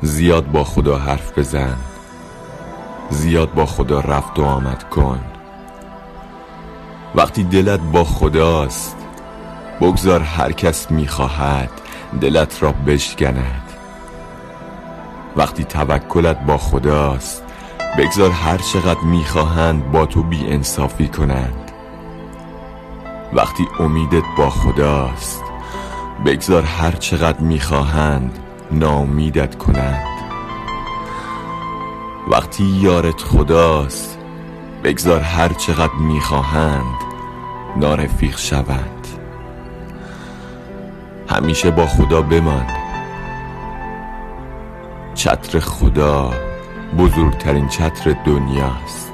Зиёд бо Худо ҳарф бизан, зиёд бо Худо рафту омад кун. Вақте дилат бо Худост, бигзор ҳар кас мехоҳад дилат ро бишканад. Вақте таваккулат бо Худост, бигзор ҳар чақадр мехоҳанд бо ту беинсофӣ кунанд. Вақте умедат бо Худост, бигзор ҳар чақадр мехоҳанд ноумедат кунанд. Вақте ёрат Худост, бигзор ҳар чақадр мехоҳанд норафиқ шаванд. Ҳамеша бо Худо бимон. Чатри Худо бузургтарин чатри дунёст.